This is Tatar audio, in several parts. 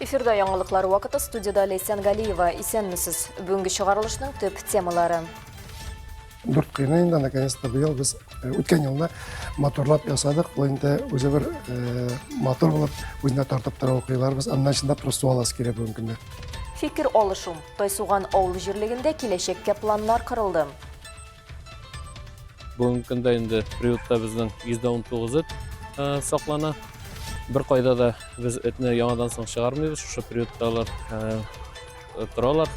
Эфирда яңалыклар вакыты студияда Ләйсән Галиева. Исәнмесез. Бүгенге чыгарылышның төп темалары. Дүрт кыйны инде наконец-то быел без э, үткән елны матурлап ясадык. Ул инде үзе бер э, матур булып үзенә тартып тора ул кыйларыбыз. Аннан чынлап торып су аласы килә бүгенге көндә. Фикер алышу. Тайсуган авыл җирлегендә киләчәккә планнар корылды. Бүгенге көндә инде приютта безнең 119 эт э, саклана. Бер кайда да без этне яңадан соң чыгармыйбыз, шушы приютта алар э, торалар.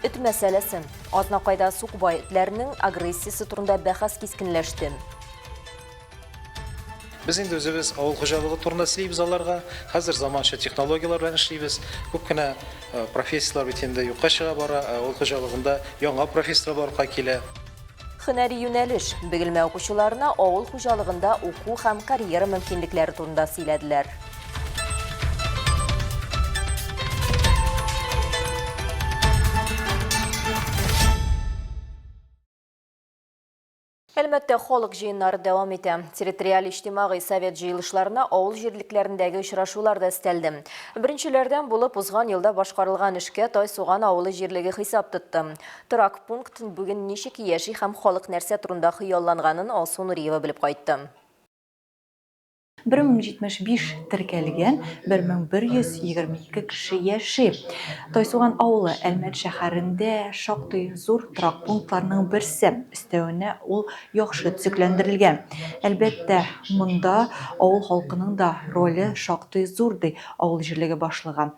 Эт мәсьәләсе. Азнакайда сукбай этләренең агрессиясе турында бәхәс кискенләште. Без инде үзебез авыл хуҗалыгы турында сөйлибез аларга. Хәзер заманча технологияләр белән эшлибез. Күп кенә э, профессияләр бит инде юкка чыга бара, ә авыл хуҗалыгында яңа профессияләр барлыкка килә. Һөнәри юнәлеш. Бөгелмә укучыларына авыл хуҗалыгында уку һәм карьера мөмкинлекләре турында сөйләделәр. Әлмәттә халык җыеннары дәвам итә. Территориаль иҗтимагый совет җыелышларына авыл җирлекләрендәге очрашулар да өстәлде. Беренчеләрдән булып узган елда башкарылган эшкә Тайсуган авылы җирлеге хисап тотты. Торак пункт бүген ничек яши һәм халык нәрсә турында хыялланганын Алсу Нуриева белеп кайтты. 1075 теркәлгән, 1122 кеше яши. Тайсуган авылы Әлмәт шәһәрендә шактый зур торак пунктларның берсе. Өстәвенә ул яхшы төзекләндерелгән. Әлбәттә, монда авыл халкының да роле шактый зур, ди авыл җирлеге башлыгы.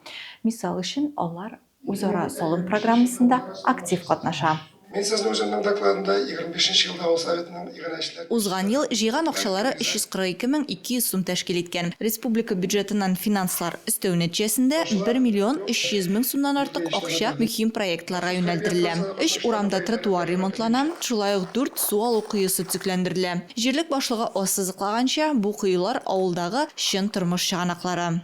Мисал өчен, алар Үзара салым программасында актив катнаша. Мин сезне үземнең докладымда 25 нче елда авыл советының иганәчеләр Узган ел җыйган акчалары 342 мең 200 сум тәшкил иткән. Республика бюджетыннан финанслар өстәү нәтиҗәсендә 1 миллион 300 мең сумнан артык акча мөһим проектларга юнәлдерелә. Өч урамда тротуар ремонтлана, шулай ук дүрт су алу коесы төзекләндерелә. Җирлек башлыгы ассызыклаганча, бу коелар авылдагы чын тормыш чыганаклары.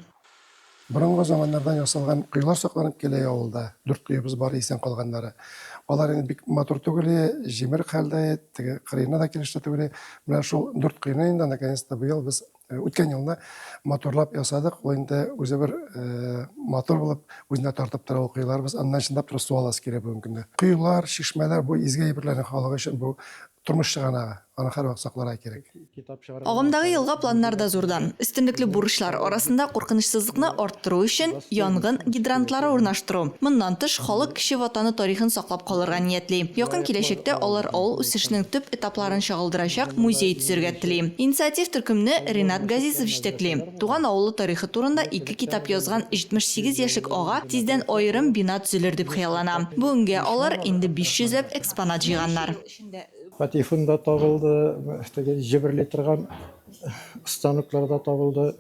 Борынгы заманнардан ясалган коелар сакланып килә авылда. Дүрт коебыз бар исән калганнары. Алар инде бик матур түгел, җимерек хәлдә, теге кырыена да килешле түгел. Менә шул дүрт коены инде наконец-то быел без э, үткән елны матурлап ясадык. Ул инде үзе бер э, матур булып үзенә тартып тора ул коеларыбыз. Аннан чынлап торып су аласы килә бүгенге көндә. Коелар, чишмәләр бу изге әйберләрнең халык өчен бу Тормыш чыганагы, аны һәрвакыт сакларга кирәк. Агымдагы елга планнар да зурдан. Өстенлекле бурычлар арасында куркынычсызлыкны арттыру өчен янгын гидрантлары урнаштыру. Моннан тыш, халык кече ватаны тарихын саклап калырга ниятли. Якын киләчәктә алар авыл үсешенең төп этапларын чагылдырачак музей төзергә тели. Инициатив төркемне Ринат Газизов җитәкли. Туган авылы тарихы турында ике китап язган 78 яшьлек ага тиздән аерым бина төзелер дип хыяллана. Бүгенгә алар инде 500 ләп экспонат җыйганнар. Патефон да табылды, теге җеберли торган станоклар да табылды,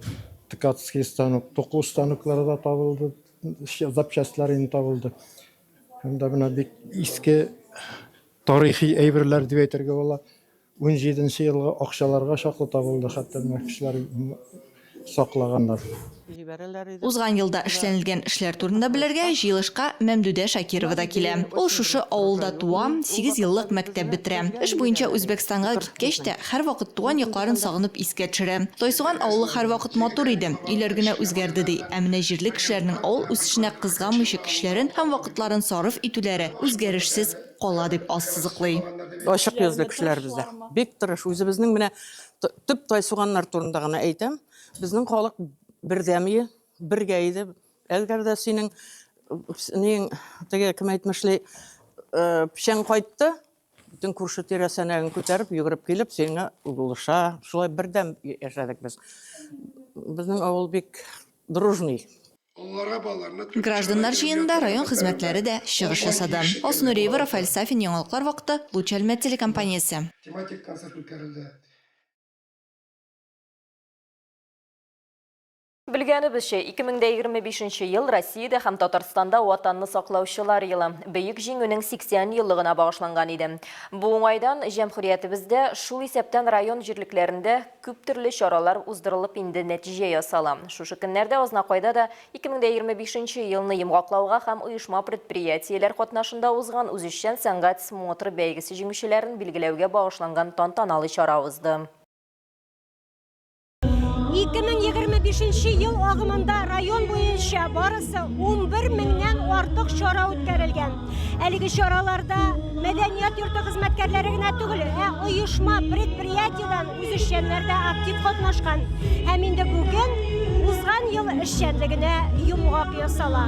ткацкий станок, туку станоклары да табылды, запчастьлар инде табылды. Һәм дә менә бик иске тарихи әйберләр дип әйтергә була. Унҗиденче елгы акчаларга чаклы табылды, хәтта менә кешеләр саклаганнар. Узган елда эшләнелгән эшләр турында белергә җыелышка Мәмдүдә Шакирова да килә. Ул шушы авылда туа, сигезьеллык мәктәп бетерә. Эш буенча Үзбәкстанга киткәч тә, һәрвакыт туган якларын сагынып искә төшерә. Тайсуган авылы һәрвакыт матур иде, өйләр генә үзгәрде, ди. Ә менә җирле кешеләрнең авыл үсешенә кызганмыйча көчләрен һәм вакытларын сарыф итүләре үзгәрешсез кала, дип ассызыклый. Ачык йөзле кешеләр бездә. Бик тырыш. Үзебезнең менә төп тайсуганнар турында гына әйтәм. Безнең халык бердәм ие, бергә иде. Әгәр дә синең нең теге кем әйтмешли, э, печән кайтты, бөтен күрше тирә сәнәген күтәреп, йөгереп килеп, сиңа булыша. Шулай бердәм яшәдек без. Безнең авыл бик дружный. Гражданнар җыенында район хезмәтләре дә чыгыш ясады. Алсу Нуриева, Рафаэль Сафин, Яңалыклар вакыты, Луч Әлмәт телекомпаниясе. Тематик концерт үткәрелде. Белгәнебезчә, 2025 ел Россиядә һәм Татарстанда Ватанны саклаучылар елы, Бөек Җиңүнең 80 еллыгына багышланган иде. Бу уңайдан җәмһүриятебездә, шул исәптән район җирлекләрендә Күп төрле чаралар уздырылып инде нәтиҗә ясала. Шушы көннәрдә Азнакайда да 2025 нче елны йомгаклауга һәм оешма-предприятиеләр катнашында узган үзешчән сәнгать смотры бәйгесе җиңүчеләрен билгеләүгә багышланган тантаналы чара узды. 2025 ел агымында район буенча барысы 11 меңнән артык чара үткәрелгән. Әлеге чараларда мәдәният йорты хезмәткәрләре генә түгел, ә оешма, предприятиедән үзешчәннәр дә актив катнашкан. Һәм инде бүген узган ел эшчәнлегенә йомгак ясала.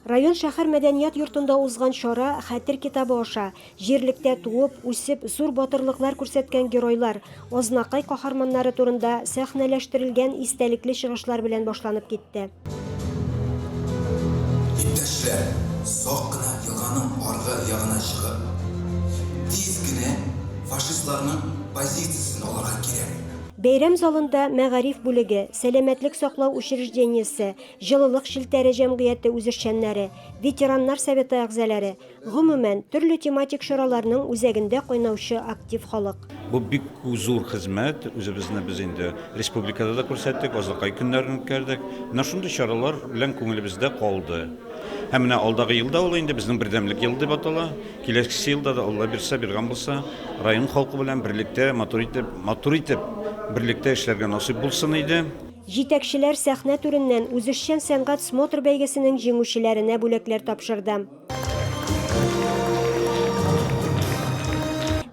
Район шәһәр мәдәният йортында узган чара Хәтер китабы аша, җирлектә туып, үсеп, зур батырлыклар күрсәткән геройлар, Азнакай каһарманнары турында сәхнәләштерелгән истәлекле чыгышлар белән башланып китте. Иптәшләр, сак кына елганың аргы ягына чыгып, тиз генә фашистларның позициясен алырга кирәк. Бәйрәм залында мәгариф бүлеге, сәламәтлек саклау учреждениесе, Җылылык челтәре җәмгыяте үзешчәннәре, ветераннар советы әгъзаләре, гомумән, төрле тематик чараларның үзәгендә кайнаучы актив халык. Бу бик зур хезмәт, үзебезне без инде республикада да күрсәттек, Азнакай көннәрен үткәрдек. Менә шундый чаралар белән күңелебездә калды. Һәм менә алдагы елда ул инде безнең бердәмлек елы дип атала. Киләсе елда да Алла бирсә, биргән булса, район халкы белән берлектә матур итеп, матур итеп берлектә эшләргә насыйп булсын иде. Җитәкчеләр сәхнә түреннән үзешчән сәнгать смотр-бәйгесенең җиңүчеләренә бүләкләр тапшырды.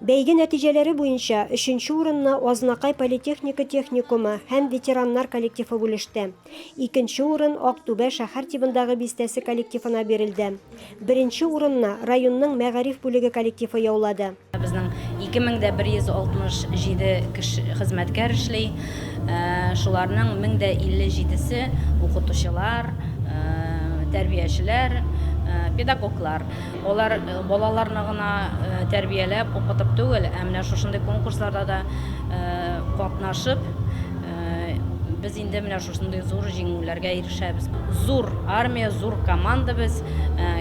Бәйге нәтиҗәләре буенча, өченче урынны Азнакай политехника техникумы һәм ветераннар коллективы бүлеште. Икенче урын Актүбә шәһәр тибындагы бистәсе коллективына бирелде. Беренче урынны районның мәгариф бүлеге коллективы яулады. Безнең 2167 кеше хезмәткәр эшли. Шуларның 1057-се укытучылар, тәрбиячеләр, педагоглар. Алар балаларны гына тәрбияләп, укытып түгел, ә менә шушындый конкурсларда да катнашып, без инде менә шушындый зур җиңүләргә ирешәбез. Зур армия, зур команда без.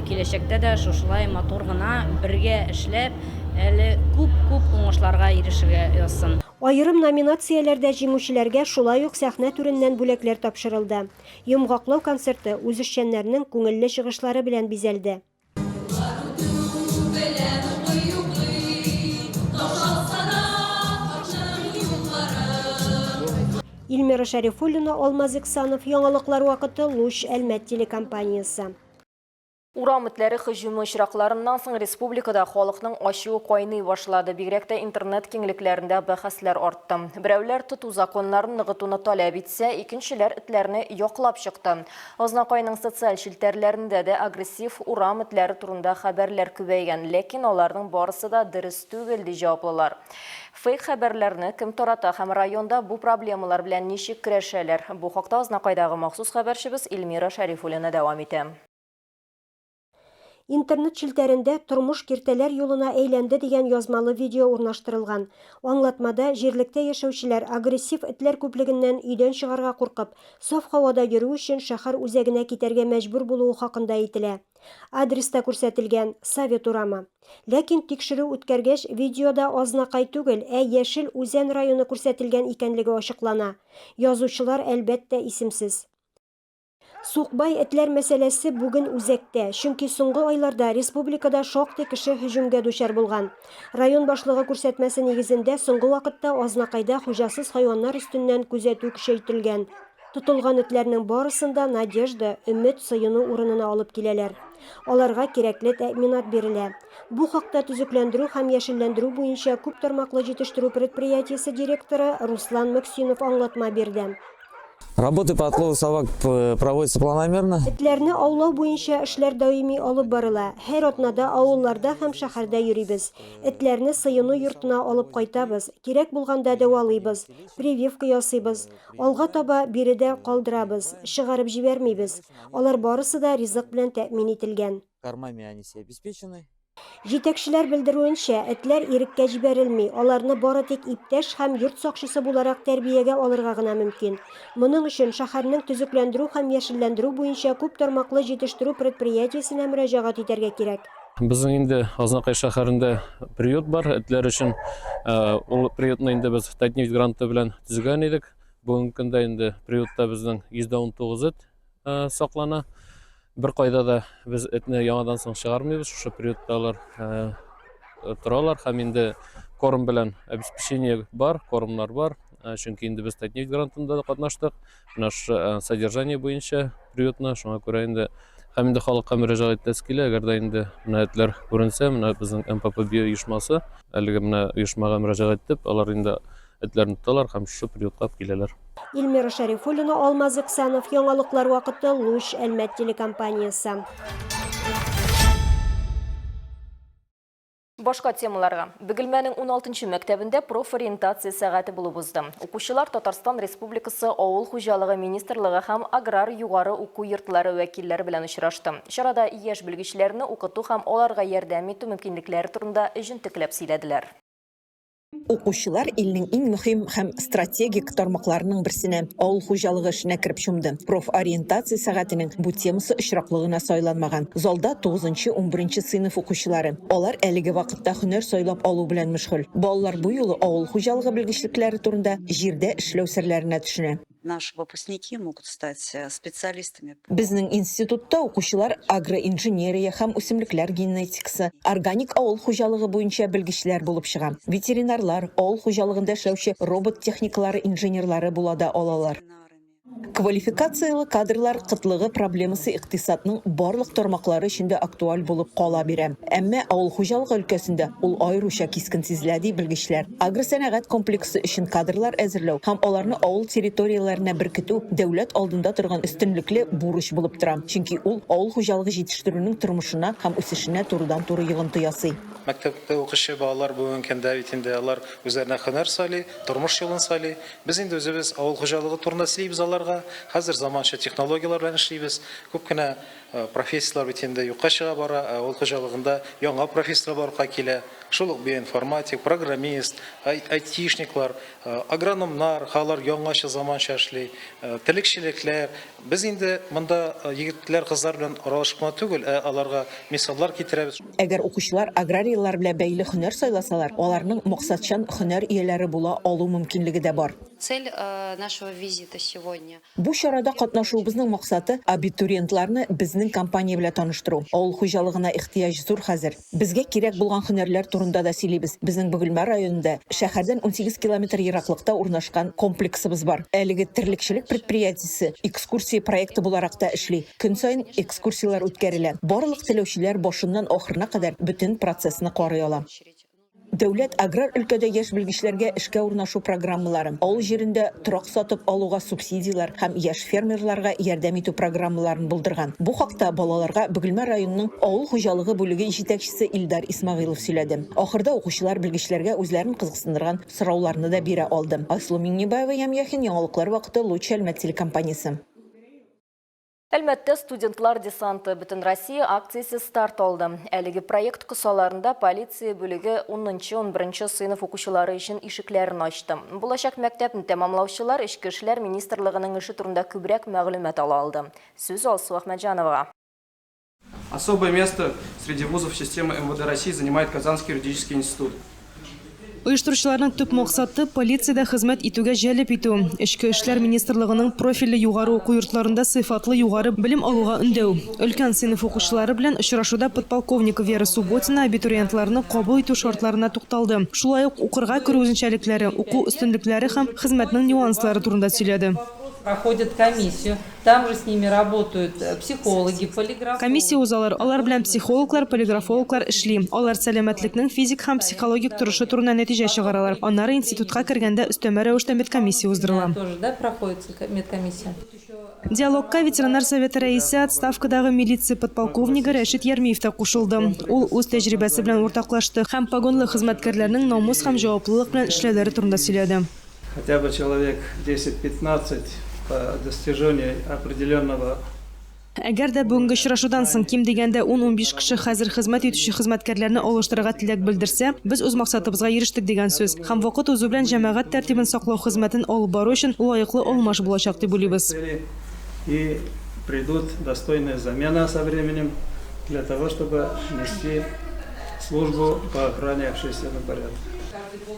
Киләчәктә дә шушылай матур гына бергә эшләп, әле күп-күп уңышларга ирешергә язсын. Аерым номинацияләрдә җиңүчеләргә шулай ук сәхнә түреннән бүләкләр тапшырылды. Йомгаклау концерты үзешчәннәрнең күңелле чыгышлары белән бизәлде. Ильмира Шәрифуллина, Алмаз Иксанов, Яңалыклар вакыты, Луч, Әлмәт телекомпаниясе. Урам этләре һөҗүме очракларыннан соң республикада халыкның ачуы кайный башлады. Бигрәк тә интернет киңлекләрендә бәхәсләр артты. Берәүләр тоту законнарын ныгытуны таләп итсә, икенчеләр этләрне яклап чыкты. Азнакайның социаль челтәрләрендә дә агрессив урам этләре турында хәбәрләр күбәйгән, ләкин аларның барысы да дөрес түгел, ди җаваплылар. Фейк хәбәрләрне кем тарата һәм районда бу проблемалар белән ничек көрәшәләр? Бу хакта Азнакайдагы махсус хәбәрчебез Эльмира Шәрифуллина дәвам итә. Интернет челтәрендә Тормыш киртәләр юлына әйләнде дигән язмалы видео урнаштырылган. Аңлатмада җирлектә яшәүчеләр агрессив этләр күплегеннән өйдән чыгарга куркып, саф һавада йөрү өчен шәһәр үзәгенә китәргә мәҗбүр булуы хакында әйтелә. Адрес та күрсәтелгән, Совет урамы. Ләкин тикшерү үткәргәч, видеода Азнакай түгел, ә Яшел Үзән районы күрсәтелгән икәнлеге ачыклана. Язучылар, әлбәттә, исемсез. Сукбай этләр мәсьәләсе бүген үзәктә, чөнки соңгы айларда республикада шактый кеше һөҗүмгә дучар булган. Район башлыгы күрсәтмәсе нигезендә соңгы вакытта Азнакайда хуҗасыз хайваннар өстеннән күзәтү көчәйтелгән. Тотылган этләрнең барысын да Надежда, Өмет сыену урынына алып киләләр. Аларга кирәкле тәэминат бирелә. Бу хакта төзекләндерү һәм яшелләндерү буенча күптармаклы җитештерү предприятиесе директоры Руслан Мөксинов аңлатма бирде. Работы по отлову собак э, проводятся планомерно. Этләрне аулау буенча эшләр даими алып барыла. Һәр атнада авылларда һәм шәһәрдә йөрибез. Этләрне сыену йортына алып кайтабыз, кирәк булганда дәвалыйбыз, прививка ясыйбыз. Алга таба биредә калдырабыз, чыгарып җибәрмибез. Алар барысы да ризык белән тәэмин ителгән. Кормами они все обеспечены. Җитәкчеләр белдерүенчә, этләр иреккә җибәрелми, аларны бары тик иптәш һәм йорт сакчысы буларак тәрбиягә алырга гына мөмкин. Моның өчен шәһәрнең төзекләндерү һәм яшелләндерү буенча күп тармаклы җитештерү предприятиесенә мөрәҗәгать итәргә кирәк. Безнең инде Азнакай шәһәрендә приют бар, этләр өчен. Ул приютны инде без Татнефть гранты белән төзегән идек. Бүгенге көндә инде приютта безнең 119 эт саклана. Беркайда да без этне яңадан соң чыгармыйбыз, шушы приютта алар торалар һәм инде корм белән обеспечение бар, кормнар бар. Чөнки инде без Татнефть грантында да катнаштык. Менә шушы содержание буенча приютны, шуңа күрә инде һәм инде халыкка мөрәҗәгать итәсе килә, әгәр дә инде менә этләр күренсә, менә безнең МПП Био оешмасы, әлеге менә оешмага мөрәҗәгать итеп, алар инде этләрне тоталар һәм шушы приютка алып киләләр. Эльмира Шәрифуллина, Алмаз Иксанов, Яңалыклар вакыты, Луч, Әлмәт телекомпаниясе. Башка темаларга. Бөгелмәнең уналтынчы мәктәбендә профориентация сәгате булып узды. Укучылар Татарстан Республикасы Авыл хуҗалыгы министрлыгы һәм аграр югары уку йортлары вәкилләре белән очрашты. Чарада яшь белгечләрне укыту һәм аларга ярдәм итү мөмкинлекләре турында җентекләп сөйләделәр. Укучылар илнең иң мөһим һәм стратегик тармакларының берсенә, авыл хуҗалыгы эшенә кереп чумды. Профориентация сәгатенең бу темасы очраклы гына сайланмаган. Залда тугызынчы, унберенче сыйныф укучылары. Алар әлеге вакытта һөнәр сайлап алу белән мөшгуль. Балалар бу юлы авыл хуҗалыгы белгечлекләре турында, җирдә эшләү серләренә төшенә. Наши выпускники могут стать специалистами. Безнең институтта укучылар агроинженерия һәм үсемлекләр генетикасы, органик авыл хуҗалыгы буенча белгечләр булып чыга. Ветеринарлар, авыл хуҗалыгында эшләүче робот техникалары инженерлары була да алалар. Квалификацияле кадрлар кытлыгы проблемасы икътисадның барлык тармаклары өчен дә актуаль булып кала бирә. Әмма авыл хуҗалыгы өлкәсендә ул аеруча кискен сизелә, ди белгечләр. Агросәнәгать комплексы өчен кадрлар әзерләү һәм аларны авыл территорияләренә беркетү дәүләт алдында торган өстенлекле бурыч булып тора, чөнки ул авыл хуҗалыгы җитештерүнең тормышына һәм үсешенә турыдан-туры йогынты ясый. Мәктәптә укучы балалар бүгенге көндә бит инде алар үзләренә һөнәр сайлый, тормыш юлын сайлый. Без инде үзебез авыл хуҗалыгы турында сөйлибез аларга. Хәзер заманча технологияләр белән эшлибез. Күп кенә профессияләр бит инде юкка чыга бара, ә авыл хуҗалыгында яңа профессияләр барлыкка килә. Шул ук биоинформатик, программист, айтишниклар, агрономнар, алар яңача, заманча эшли, терлекчелекләр. Без инде монда егетләр, кызлар белән аралашып кына түгел, ә аларга мисаллар китерәбез. Әгәр укучылар аграрийлар белән бәйле һөнәр сайласалар, аларның максатчан һөнәр ияләре була алу мөмкинлеге дә бар. Цель нашего визита сегодня. Бу чарада катнашуыбызның максаты, абитуриентларны безнең компания белән таныштыру. Авыл хуҗалыгына ихтыяҗ зур хәзер. Безгә кирәк булган һөнәрләр турында да сөйлибез. Безнең Бөгелмә районында, шәһәрдән 18 километр ераклыкта урнашкан комплексыбыз бар. Әлеге терлекчелек предприятиесе экскурсия проекты буларак та эшли. Көн саен экскурсияләр үткәрелә. Барлык теләүчеләр башыннан ахырына кадәр бөтен процессны карый ала. Дәүләт аграр өлкәдә яшь белгечләргә эшкә урнашу программаларын, авыл җирендә торак сатып алуга субсидияләр һәм яшь фермерларга ярдәм итү программаларын булдырган. Бу хакта балаларга Бөгелмә районының авыл хуҗалыгы бүлеге җитәкчесе Илдар Исмәгыйлов сөйләде. Ахырда укучылар белгечләргә үзләрен кызыксындырган сорауларны да бирә алды. Айсылу Миңнебаева, Ямь Яхин, Яңалыклар вакыты, Луч Әлмәт телекомпаниясе. Әлмәттә студентлар десанты Бөтенроссия акциясе старт алды. Әлеге проект кысаларында полиция бүлеге унынчы-унберенче сыйныф укучылары өчен ишекләрен ачты. Булачак мәктәпне тәмамлаучылар Эчке эшләр министрлыгының эше турында күбрәк мәгълүмат ала алды. Сүз Алсу Әхмәтҗановага. Особое место среди вузов системы МВД России занимает Казанский юридический институт. Оештыручыларның төп максаты, полициядә хезмәт итүгә җәлеп итү, Эчке эшләр министрлыгының профильле югары уку йортларында сыйфатлы югары белем алуга өндәү. Өлкән сыйныф укучылары белән очрашуда подполковник Вера Субботина абитуриентларны кабул итү шартларына тукталды. Шулай ук укырга керү үзенчәлекләре, уку өстенлекләре һәм хезмәтнең нюанслары турында сөйләде. Проходят комиссию, там же с ними работают психологи, полиграфологи. Комиссия узалар, алар белән психологлар, полиграфологлар эшли. Алар сәламәтлекнең физик һәм психологик торышы турында нәтиҗә чыгаралар. Аннары институтка кергәндә өстәмә рәвештә медкомиссия уздырыла. Тоже, да, проходит медкомиссия. Диалогка ветераннар советы рәисе, отставкадагы милиция подполковнигы Рәшит Ярмиев та кушылды. Ул үз тәҗрибәсе белән уртаклашты һәм погонлы хезмәткәрләрнең намус һәм җаваплылык белән эшләүләре турында сөйләде. Хотя бы человек 10-15 по достижении определенного. Әгәр дә бүгенге очрашудан соң ким дигәндә ун-унбиш кеше хәзер хезмәт итүче хезмәткәрләрне алыштырырга теләк белдерсә, без үз максатыбызга ирештек дигән сүз. Һәм вакыт узу белән җәмәгать тәртибен саклау хезмәтен алып бару өчен лаеклы алмаш булачак дип уйлыйбыз. И придут достойная замена со временем для того, чтобы нести службу по охране общественного порядка.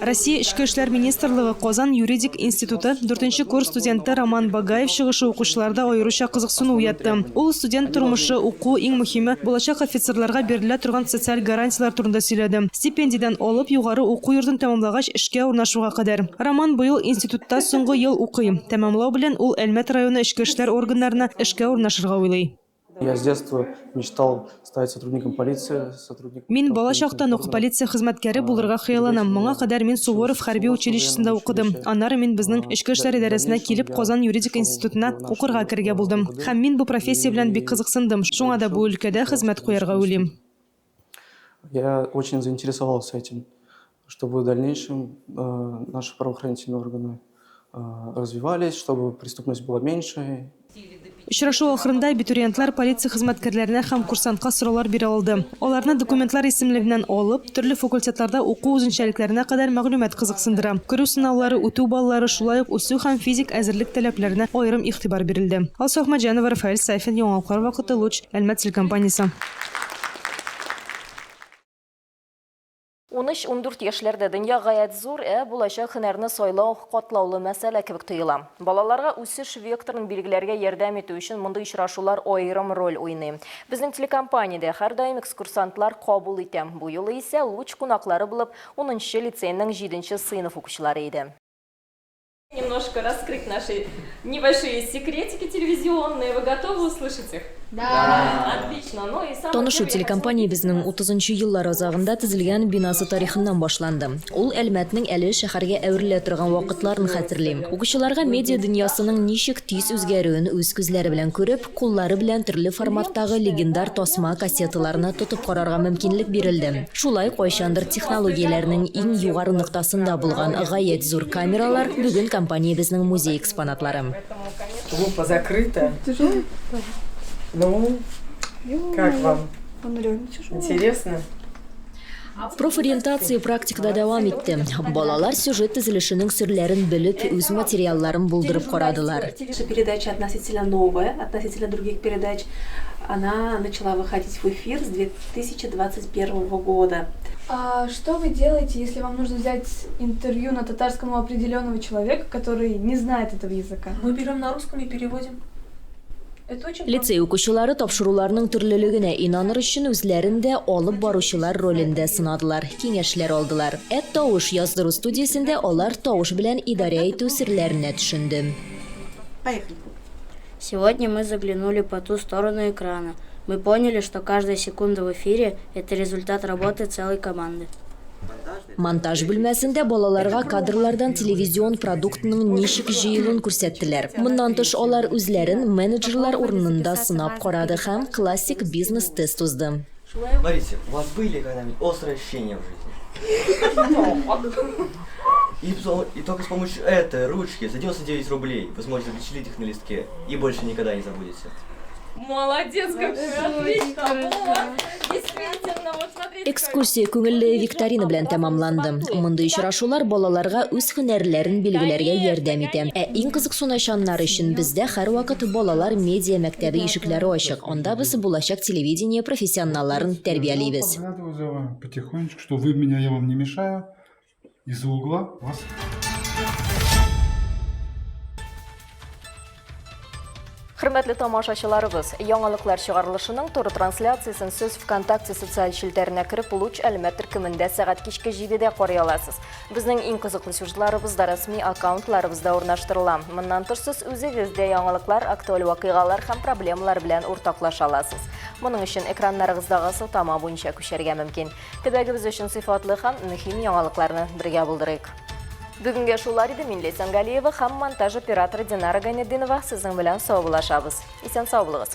Россия Эчке эшләр министрлыгы Казан юридик институты дүртенче курс студенты Роман Багаев чыгышы укучыларда аеруча кызыксыну уятты. Ул студент тормышы, уку, иң мөһиме, булачак офицерларга бирелә торган социаль гарантияләр турында сөйләде. Стипендиядән алып, югары уку йортын тәмамлагач эшкә урнашуга кадәр. Роман быел институтта соңгы ел укый. Тәмамлау белән ул Әлмәт районы эчке эшләр органнарына эшкә урнашырга уйлый. Я с детства мечтал стать сотрудником полиции, сотрудником. Мин бала чактан ук полиция хезмәткәре булырга хыялланам. Моңа кадәр мин Суворов хәрби училищесында укыдым. Аннары мин безнең Эчке эшләр идарәсенә килеп, Казан юридик институтына укырга керергә булдым. Һәм мин бу профессия белән бик кызыксындым, шуңа да бу өлкәдә хезмәт куярга уйлыйм. Я очень заинтересовался этим, чтобы в дальнейшем наши правоохранительные органы развивались, чтобы преступность была меньше. Очрашу ахырында абитуриентлар полиция хезмәткәрләренә һәм курсантка сораулар бирә алды. Аларны документлар исемлегеннән алып, төрле факультетларда уку үзенчәлекләренә кадәр мәгълүмат кызыксындыра. Керү сынаулары, үтү баллары, шулай ук үсү һәм физик әзерлек таләпләренә аерым игътибар бирелде. Алсу Әхмәтҗанова, Рафаэль Сафин, Яңалыклар вакыты, Луч, Әлмәт телекомпаниясе. 13-14 яшьләрдә дөнья гаять зур, ә булачак һөнәрне сайлау катлаулы мәсьәлә кебек тоела. Балаларга үсеш векторын билгеләргә ярдәм итү өчен мондый очрашулар аерым роль уйный. Безнең телекомпаниядә һәрдаим экскурсантлар кабул итә. Бу юлы исә Луч кунаклары булып унынчы лицейның җиденче сыйныф укучылары иде. Немножко раскрыть наши небольшие секретики телевизионные. Вы готовы услышать их? Да! Отлично! Ну и самое Танышу телекомпаниябезнең 30 нчы еллар азагында төзелгән бинасы тарихыннан башланды. Ул Әлмәтнең әле шәһәргә әверелә торган вакытларын хәтерлим. Укучыларга медиа дөньясының ничек тиз үзгәрүен үз күзләре белән күреп, куллары белән төрле форматтагы легендар тасма кассеталарны тотып карарга мөмкинлек бирелде. Шулай кайчандыр технологияләрнең иң югары ноктасында булган гаять зур камералар бүген компаниябезнең музей экспонатлары. Лупа закрыта. Тяжелый? Ну, как вам? Он реально тяжелый. Интересно? Профориентация практикада дәвам итте. Балалар сюжет төзелешенең серләрен белеп, үз материалларын булдырып карадылар. Наша передача относительно новая, относительно других передач. Она начала выходить в эфир с 2021 года. А что вы делаете, если вам нужно взять интервью на татарском у определенного человека, который не знает этого языка? Мы берем на русском и переводим. Лицей укучылары тапшыруларның төрлелегенә инаныр өчен үзләрен дә алып баручылар ролендә сынадылар, киңәшләр алдылар. Ә тавыш яздыру студиясендә алар тавыш белән идарә итү серләренә төшенде. Поехали. Сегодня мы заглянули по ту сторону экрана. Мы поняли, что каждая секунда в эфире – это результат работы целой команды. Монтаж бүлмәсендә балаларга кадрлардан телевизион продуктның ничек җыелуын күрсәттеләр. Моннан тыш, алар үзләрен менеджерлар урынында сынап карады һәм классик бизнес-тест узды. Смотрите, у вас были когда-нибудь острые ощущения в жизни? И, и только с помощью этой ручки за 99 рублей вы сможете запечатлеть их на листке и больше никогда не забудете. Молодец, какой, отлично, вот, действительно, вот смотрите. Экскурсия күңелле викторина белән тәмамланды. Мондый очрашулар балаларга үз һөнәрләрен билгеләргә ярдәм итә. Ә иң кызыксыначаннар өчен бездә һәрвакыт балалар медиа мәктәбе ишекләре ачык. Анда без булачак телевидение профессионалларын тәрбиялибез. Потихонечку, что вы меня, я вам не мешаю. Из-за угла вас Хөрмәтле тамашачыларыбыз, яңалыклар чыгарылышының туры трансляциясен сез ВКонтакте социаль челтәренә кереп, Луч Әлмәт төркемендә сәгать кичке 7-дә карый аласыз. Безнең иң кызыклы сюжетларыбыз да рәсми аккаунтларыбызда урнаштырыла. Моннан тыш сез үзегез дә яңалыклар, актуаль вакыйгалар һәм проблемалар белән уртаклаша аласыз. Моның өчен экраннарыгыздагы сылтама буенча күчәргә мөмкин. Төбәгебез өчен сыйфатлы һәм мөһим яңалыкларны бергә булдырыйк. Бүгенгә шулар иде. Мин Ләйсән Галиева һәм монтаж операторы Динара Гайнетдинова сезнең белән саубуллашабыз. Исән сау булыгыз.